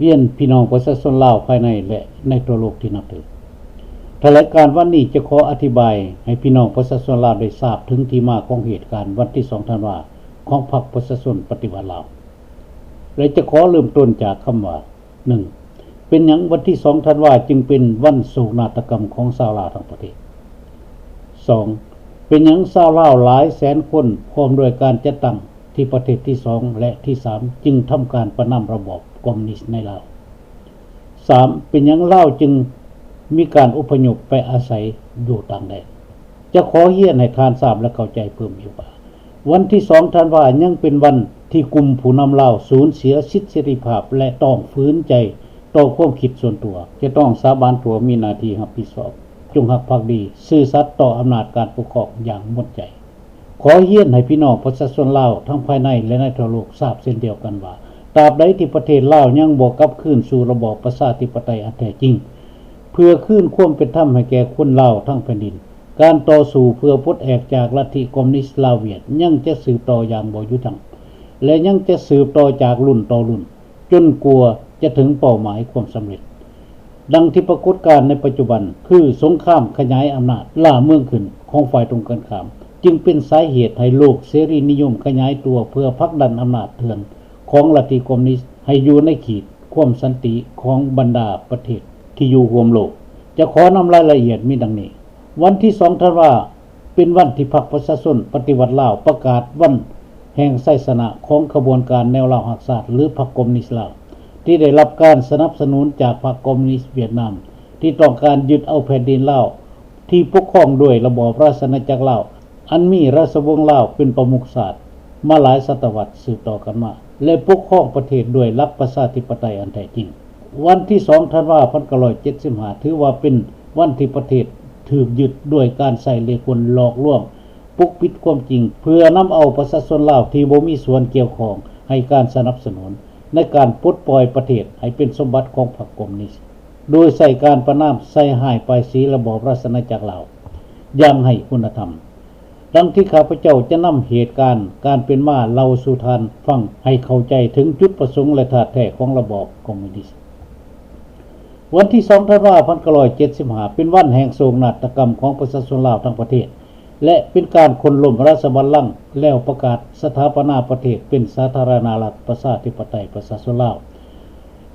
ຮຽນພີ່ນ້ອງປະຊາຊົນລາວພາຍໃນ ແລະ ໃນທົ່ວໂລກທີ່ນັບຖື. ຖະແຫຼງການວັນນີ້ຈະຂໍອະທິບາຍໃຫ້ພີ່ນ້ອງປະຊາຊົນລາວໄດ້ຊາບເຖິງທີ່ມາຂອງເຫດການວັນທີສອງທັນວາຂອງພັກປະຊາຊົນປະຕິວັດລາວ ແລະ ຈະຂໍເລີ່ມຕົ້ນຈາກຄຳວ່າ ໜຶ່ງ ເປັນຫຍັງວັນທີສອງທັນວາຈຶ່ງເປັນວັນໂສກນາດຕະກຳຂອງຊາວລາວທັງປະເທດ? ສອງ ເປັນຫຍັງຊາວລາວຫຼາຍແສນຄົນ ພ້ອມດ້ວຍການຈັດຕັ້ງທີ່ປະເທດທີສອງ ແລະ ທີສາມ ຈຶ່ງທຳການປະນາມລະບອບຄອມມູນິດໃນລາວ? ສາມ ເປັນຫຍັງລາວຈຶ່ງມີການອົບພະຍົບໄປອາໄສຢູ່ຕ່າງແດນ? ຈະຂໍຮຽນໃຫ້ທ່ານຊາບ ແລະ ເຂົ້າໃຈເພີ່ມອີກວ່າ ວັນທີສອງທັນວາຍັງເປັນວັນທີ່ກຸ່ມຜູ້ນຳລາວສູນເສຍສິດເສລີພາບ ແລະ ຕ້ອງຝືນໃຈຕໍ່ຄວາມຄິດສ່ວນຕົວ, ຈະຕ້ອງສາບານຕົວມີໜ້າທີ່ຮັບຜິດຊອບ, ຈົງຮັກພັກດີ, ຊື່ສັດຕໍ່ອຳນາດການປົກຄອງຢ່າງໝົດໃຈ. ຂໍຮຽນໃຫ້ພີ່ນ້ອງປະຊາຊົນລາວທັງພາຍໃນ ແລະ ໃນທົ່ວໂລກຊາບເຊັ່ນດຽວກັນວ່າ ຕາບໃດທີ່ປະເທດລາວຍັງບໍ່ກັບຄືນສູ່ລະບອບປະຊາທິປະໄຕອັນແທ້ຈິງ ເພື່ອຄືນຄວາມເປັນທຳໃຫ້ແກ່ຄົນລາວທັງແຜ່ນດິນ, ການຕໍ່ສູ້ເພື່ອປົດແອກຈາກລັດທິຄອມມູນິດລາວຫວຽດຍັງຈະສືບຕໍ່ຢ່າງບໍ່ຢຸດຢັ້ງ ແລະ ຍັງຈະສືບຕໍ່ຈາກລຸ້ນຕໍ່ລຸ້ນ ຈົນກວ່າຈະເຖິງເປົ້າໝາຍຄວາມສຳເລັດ. ດັ່ງທີ່ປາກົດການໃນປັດຈຸບັນ ຄືສົງຄາມຂະຫຍາຍອຳນາດ ລ່າເມືອງຂຶ້ນຂອງຝ່າຍຕົງກັນຂ້າມ ຈຶ່ງເປັນສາເຫດໃຫ້ໂລກເສລີນິຍົມຂະຫຍາຍຕົວເພື່ອຜັກດັນອຳນາດເຖື່ອນຂອງລັດທິຄອມມູນິດໃຫ້ຢູ່ໃນຂີດຄວາມສັນຕິຂອງບັນດາປະເທດທີ່ຢູ່ຮ່ວມໂລກ. ຈະຂໍນຳລາຍລະອຽດມີດັ່ງນີ້. ວັນທີສອງທັນວາ ເປັນວັນທີ່ພັກປະຊາຊົນປະຕິວັດລາວປະກາດວັນແຫ່ງໄຊຊະນະຂອງຂະບວນການແນວລາວຮັກຊາດ ຫຼື ພັກຄອມມູນິດລາວ ທີ່ໄດ້ຮັບການສະໜັບສະໜູນຈາກພັກຄອມມູນິດຫວຽດນາມ ທີ່ຕ້ອງການຍຶດເອົາແຜ່ນດິນລາວ ທີ່ປົກຄອງໂດຍລະບອບລາຊະອານາຈັກລາວ ອັນມີລາຊະວົງລາວເປັນປະມຸກຊາດມາຫຼາຍສະຕະວັດສືບຕໍ່ກັນມາ ແລະ ປົກຄອງປະເທດດ້ວຍຫຼັກປະຊາທິປະໄຕອັນແທ້ຈິງ. ວັນທີສອງທັນວາ ພັນເກົ້າຮ້ອຍເຈັດສິບຫ້າ ຖືວ່າເປັນວັນທີ່ປະເທດຖືກຍຶດດ້ວຍການໃຊ້ເລ່ຍກົນຫຼອກລວງ ປົກປິດຄວາມຈິງ ເພື່ອນຳເອົາປະຊາຊົນລາວທີ່ບໍ່ມີສ່ວນກ່ຽວຂ້ອງໃຫ້ການສະໜັບສະໜູນໃນການປົດປ່ອຍປະເທດໃຫ້ເປັນສົມບັດຂອງພັກຄອມມູນິດ ໂດຍໃຊ້ການປະນາມໃສ່ຮ້າຍປ້າຍສີລະບອບລາຊະອານາຈັກລາວຢ່າງໄຮ້ຄຸນນະທຳ. ດັ່ງທີ່ຂ້າພະເຈົ້າຈະນຳເຫດການການເປັນມາເລົ່າສູ່ທ່ານຟັງໃຫ້ເຂົ້າໃຈເຖິງຈຸດປະສົງ ແລະ ທາດແທ້ຂອງລະບອບຄອມມູນິດ. ວັນທີສອງທັນວາ ພັນເກົ້າຮ້ອຍເຈັດສິບຫ້າ ເປັນວັນແຫ່ງໂສກນາດຕະກຳຂອງປະຊາຊົນລາວທັງປະເທດ ແລະ ເປັນການໂຄ່ນລົ້ມລາຊະບັນລັງ ແລ້ວປະກາດສະຖາປະນາປະເທດເປັນສາທາລະນະລັດປະຊາທິປະໄຕປະຊາຊົນລາວ.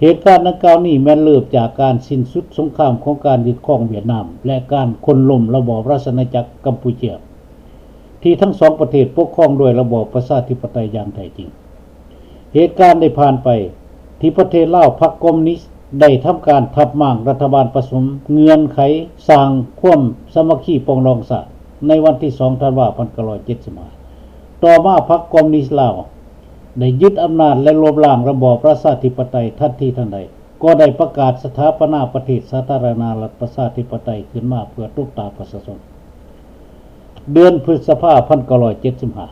ເຫດການດັ່ງກ່າວນີ້ແມ່ນເລີ່ມຈາກການສິ້ນສຸດສົງຄາມຂອງການຍຶດຄອງຫວຽດນາມ ແລະ ການໂຄ່ນລົ້ມລະບອບລາຊະອານາຈັກກຳປູເຈຍ ທີ່ທັງສອງປະເທດປົກຄອງດ້ວຍລະບອບປະຊາທິປະໄຕຢ່າງແທ້ຈິງ. ເຫດການໄດ້ຜ່ານໄປ ທີ່ປະເທດລາວ ພັກຄອມມູນິດໄດ້ທຳການທັບມ້າງລັດຖະບານປະສົມເງື່ອນໄຂສ້າງຄວາມສາມັກຄີປອງດອງຊາດ ໃນວັນທີສອງທັນວາ ພັນເກົ້າຮ້ອຍເຈັດສິບຫ້າ. ຕໍ່ມາພັກຄອມມູນິດລາວ ໄດ້ຍຶດອຳນາດ ແລະ ລົບລ້າງລະບອບປະຊາທິປະໄຕທັນທີທັນໃດ, ກໍໄດ້ປະກາດສະຖາປະນາປະເທດສາທາລະນະລັດປະຊາທິປະໄຕຂຶ້ນມາເພື່ອຕົບຕາປະຊາຊົນ. ເດືອນພຶດສະພາ ພັນເກົ້າຮ້ອຍເຈັດສິບຫ້າ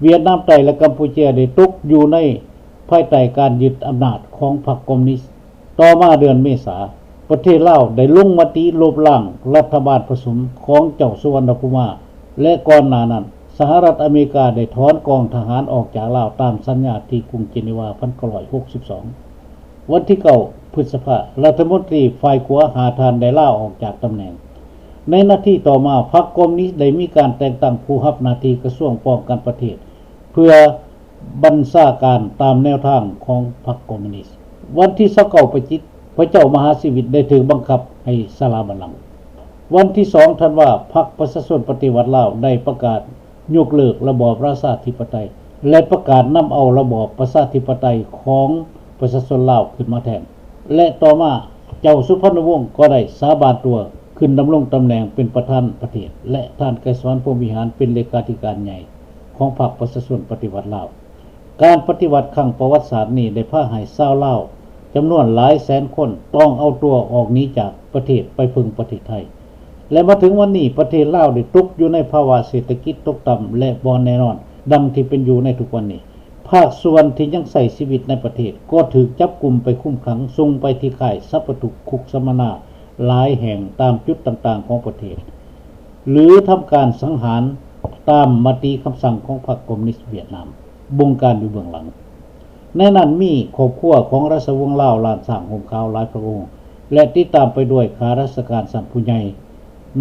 ຫວຽດນາມໃຕ້ ແລະ ກຳປູເຈຍໄດ້ຕົກຢູ່ໃນພາຍໃຕ້ການຍຶດອຳນາດຂອງພັກຄອມມູນິດ. ຕໍ່ມາເດືອນເມສາ ປະເທດລາວໄດ້ລົງມະຕິລົບລ້າງລັດຖະບານປະສົມຂອງເຈົ້າສຸວັນນະພູມາ ແລະ ກ່ອນໜ້ານັ້ນ ສະຫະລັດອາເມລິກາໄດ້ຖອນກອງທະຫານອອກຈາກລາວຕາມສັນຍາທີ່ກຸງເຈນີວາ ພັນເກົ້າຮ້ອຍຫົກສິບສອງ. ວັນທີເກົ້າ ພຶດສະພາ ລັດຖະມົນຕີຝ່າຍຂົວຫ້າທ່ານໄດ້ລາອອກຈາກຕຳແໜ່ງ. ໃນນາທີຕໍ່ມາ ພັກຄອມມູນິດໄດ້ມີການແຕ່ງຕັ້ງຜູ້ຮັບໜ້າທີ່ກະຊວງປ້ອງກັນປະເທດ ເພື່ອ ບັນຊາການຕາມແນວທາງຂອງພັກຄອມມູນິດ. ວັນທີຊາວເກົ້າ ພະຈິດ ພະເຈົ້າມະຫາຊີວິດໄດ້ຖືກບັງຄັບໃຫ້ສະຫຼາບັນລັງ. ວັນທີສອງທັນວາ ພັກປະຊາຊົນປະຕິວັດລາວໄດ້ປະກາດ ຍົກເລີກລະບອບລາຊາທິປະໄຕ ແລະ ປະກາດນຳເອົາລະບອບປະຊາທິປະໄຕຂອງປະຊາຊົນລາວຂຶ້ນມາແທນ ແລະ ຕໍ່ມາເຈົ້າສຸພັນນະວົງກໍໄດ້ສາບານຕົວຂຶ້ນດຳລົງຕຳແໜ່ງເປັນປະທານປະເທດ ແລະ ທ່ານໄກສອນ ພົມວິຫານ ເປັນເລຂາທິການໃຫຍ່ຂອງພັກປະຊາຊົນປະຕິວັດລາວ. ການປະຕິວັດຄັ້ງປະຫວັດສາດນີ້ໄດ້ພາດັ່ງໃຫ້ຊາວລາວຈຳນວນຫຼາຍແສນຄົນຕ້ອງເອົາຕົວອອກໜີຈາກປະເທດໄປເພິ່ງປະເທດໄທ ແລະ ມາເຖິງວັນນີ້ ປະເທດລາວໄດ້ຕົກຢູ່ໃນພາວະເສດຖະກິດຕົກຕ່ຳ ແລະ ບໍ່ແນ່ນອນ ດັ່ງທີ່ເປັນຢູ່ໃນທຸກວັນນີ້. ພາກສ່ວນທີ່ຍັງໃຊ້ຊີວິດໃນປະເທດກໍຖືກຈັບກຸມໄປຄຸມຂັງ ສົ່ງໄປທີ່ຄ້າຍສັບປະທຸກຄຸກສຳມະນາຫຼາຍແຫ່ງຕາມຈຸດຕ່າງໆຂອງປະເທດ ຫຼື ທຳການສັງຫານຕາມມະຕິຄຳສັ່ງຂອງພັກຄອມມູນິດຫວຽດນາມບົງການຢູ່ເບື້ອງຫຼັງ. ໃນນັ້ນມີຄອບຄົວຂອງລາຊະວົງລາວລ້ານຊ້າງຮົ່ມຂາວຫຼາຍພະອົງ ແລະ ຕິດຕາມໄປດ້ວຍຂ້າລາຊະການຊັ້ນຜູ້ໃຫຍ່,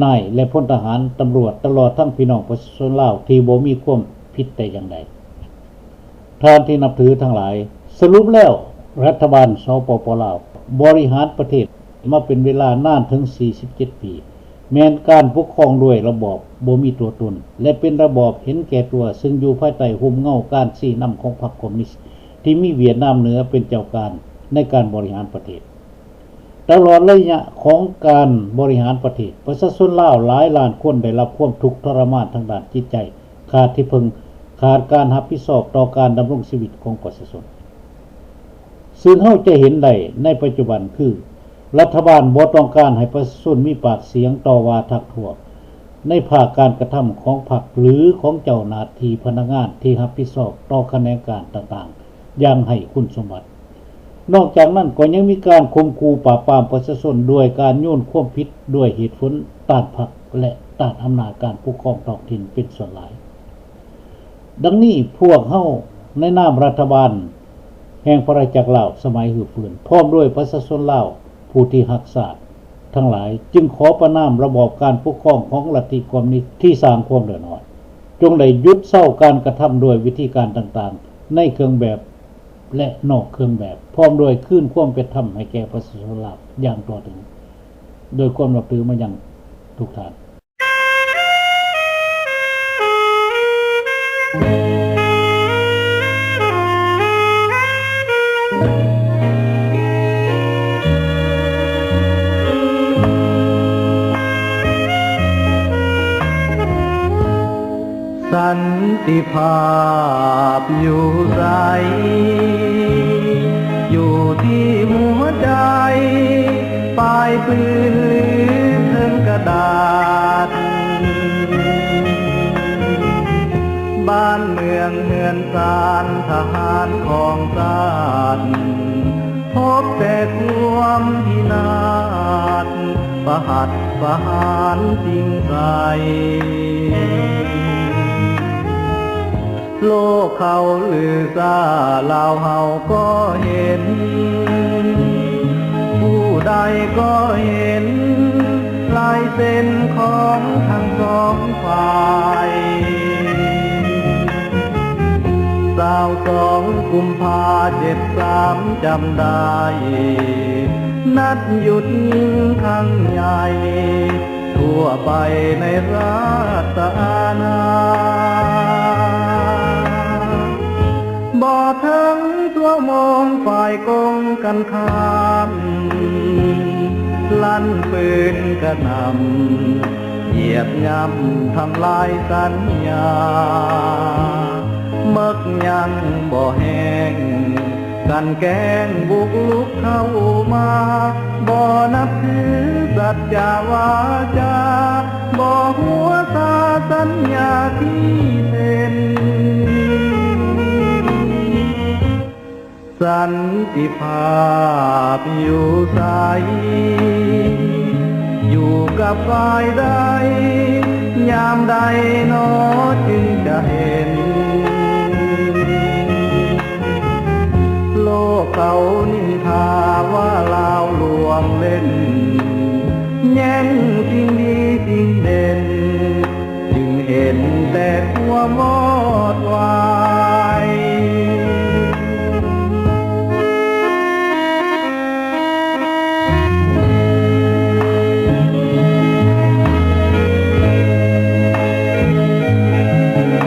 ນາຍ ແລະ ພົນທະຫານ, ຕຳຫຼວດ, ຕະຫຼອດທັງພີ່ນ້ອງປະຊາຊົນລາວທີ່ບໍ່ມີຄວາມຜິດແຕ່ຢ່າງໃດ. ທ່ານທີ່ນັບຖືທັງຫຼາຍ, ສະຫຼຸບແລ້ວ ລັດຖະບານ ສປປ ລາວ ບໍລິຫານປະເທດມາເປັນເວລານານເຖິງສີ່ສິບເຈັດປີ ແມ່ນການປົກຄອງດ້ວຍລະບອບບໍ່ມີຕົວຕົນ ແລະ ເປັນລະບອບເຫັນແກ່ຕົວ ຊຶ່ງຢູ່ພາຍໃຕ້ຮົ່ມເງົາການຊີ້ນຳຂອງພັກຄອມມູນິດທີ່ມີຫວຽດນາມເໜືອເປັນເຈົ້າການໃນການບໍລິຫານປະເທດ. ຕະຫຼອດໄລຍະຂອງການບໍລິຫານປະເທດ, ປະຊາຊົນລາວຫຼາຍລ້ານຄົນໄດ້ຮັບຄວາມທຸກທໍລະມານທາງດ້ານຈິດໃຈ, ຂາດທີ່ເພິ່ງ, ຂາດການຮັບຜິດຊອບຕໍ່ການດຳລົງຊີວິດຂອງປະຊາຊົນ. ຊຶ່ງເຮົາຈະເຫັນໄດ້ໃນປັດຈຸບັນຄື ລັດຖະບານບໍ່ຕ້ອງການໃຫ້ປະຊາຊົນມີປາກສຽງຕໍ່ວ່າທັກທ້ວງໃນພາກການກະທຳຂອງພັກ ຫຼື ຂອງເຈົ້າໜ້າທີ່ພະນັກງານທີ່ຮັບຜິດຊອບຕໍ່ຂະແໜງການຕ່າງໆຢ່າງໄຮ້ຄຸນສົມບັດ. ນອກຈາກນັ້ນກໍຍັງມີການຂົ່ມຂູ່ປາບປາມປະຊາຊົນດ້ວຍການໂຍນຄວາມຜິດດ້ວຍເຫດຜົນຕ້ານພັກ ແລະ ຕ້ານອຳນາດການປົກຄອງທ້ອງຖິ່ນເປັນສ່ວນຫຼາຍ. ດັ່ງນີ້, ພວກເຮົາໃນນາມລັດຖະບານແຫ່ງພະລາຊະອານາຈັກລາວສະໄໝຮື້ຟື້ນ ພ້ອມດ້ວຍປະຊາຊົນລາວຜູ້ທີ່ຮັກຊາດທັງຫຼາຍ ຈຶ່ງຂໍປະນາມລະບອບການປົກຄອງຂອງລັດທິຄອມມູນິດທີ່ສ້າງຄວາມເດືອດຮ້ອນ. ຈົ່ງໄດ້ຢຸດເຊົາການກະທຳດ້ວຍວິທີການຕ່າງໆ ໃນເຄື່ອງແບບ ແລະ ນອກເຄື່ອງແບບ, ພ້ອມດ້ວຍຄືນຄວາມເປັນທຳໃຫ້ແກ່ປະຊາຊົນລາວຢ່າງທົ່ວເຖິງ. ດ້ວຍຄວາມນັບຖືມາຍັງທຸກທ່ານ. ສັນຕິພາບຢູ່ໃສ? ຢູ່ທີ່ຫົວໃຈ ປາຍປືນຫຼືເທິງກະດາດ. ບ້ານເມືອງເຮືອນຊານ ທະຫານຂອງຊາດ ພົບແຕ່ຄວາມພິນາດ ປະຫັດປະຫານຈິງໃສ. ໂລກເຂົາລືຊາ ລາວເຮົາກໍເຫັນ ຜູ້ໃດກໍເຫັນ ລາຍເຊັນຂອງທັງສອງຝ່າຍ. ຊາວສອງກຸມພາເຈັດສາມ ຈຳໄດ້ ນັດຢຸດຍິ່ງຄັ້ງໃຫຍ່ ທົ່ວໄປໃນລາຊະອານາ. ບໍ່ເຖິງຊົ່ວໂມງ ຝ່າຍກົງກັນຂ້າມ ລັ່ນປືນກະໜ່ຳ ຢຽບຫຍ້ຳທຳລາຍສັນຍາ. ເມິກຍັງບໍ່ແຫ້ງ ກັ່ນແກ້ງບຸກລຸກເຂົ້າມາ ບໍ່ນັບຖືສັດຈະວາຈາ ບໍ່ຫົວສາສັນຍາທີ່ເຊັນ. ສັນຕິພາບຢູ່ໃສ? ຢູ່ກັບຝ່າຍໃດ? ຍາມໃດນໍຈຶ່ງຈະເຫັນ? ໂລກເຂົານິນທາວ່າລາວລວງເຫຼັ້ນ ແຍ່ງສິ່ງດີສິ່ງເດັ່ນ ຈຶ່ງເຫັນແຕ່ຄວາມວອດວາຍ. ເ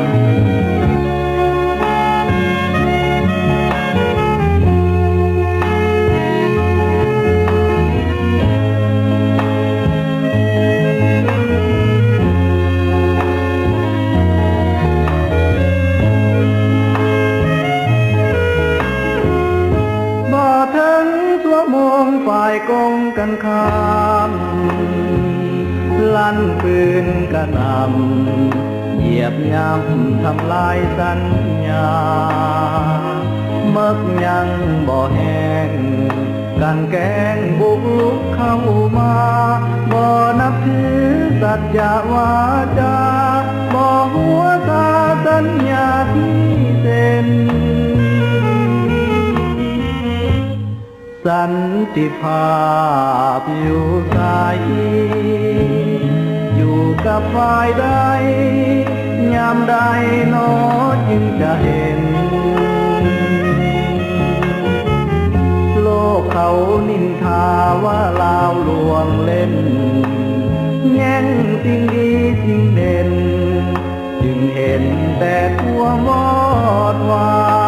ຂ້າມ ລັ່ນປືນກະໜ່ຳ ຢຽບຫຍ້ຳທຳລາຍສັນຍາ ເໝິກຍັງບໍ່ແຫ້ງ ກັ່ນແກ້ງບຸກລຸກເຂົ້າມາ ບໍ່ນັບຖືສັດຈະວາຈາ ບໍ່ຫົວຊາສັນຍາທີ່ເຊັນ. ສັນຕິພາບຢູ່ໃສ ຢູ່ກັບຝ່າຍໃດ ຍາມໃດນໍຈຶ່ງຈະເຫັນ ໂລກເຂົານິນທາວ່າລາວລ່ວງເຫຼັ້ນ ແຍ່ງສິ່ງດີສິ່ງເດັ່ນ ຈຶ່ງເຫັນແຕ່ຄວາມວອດວາຍ.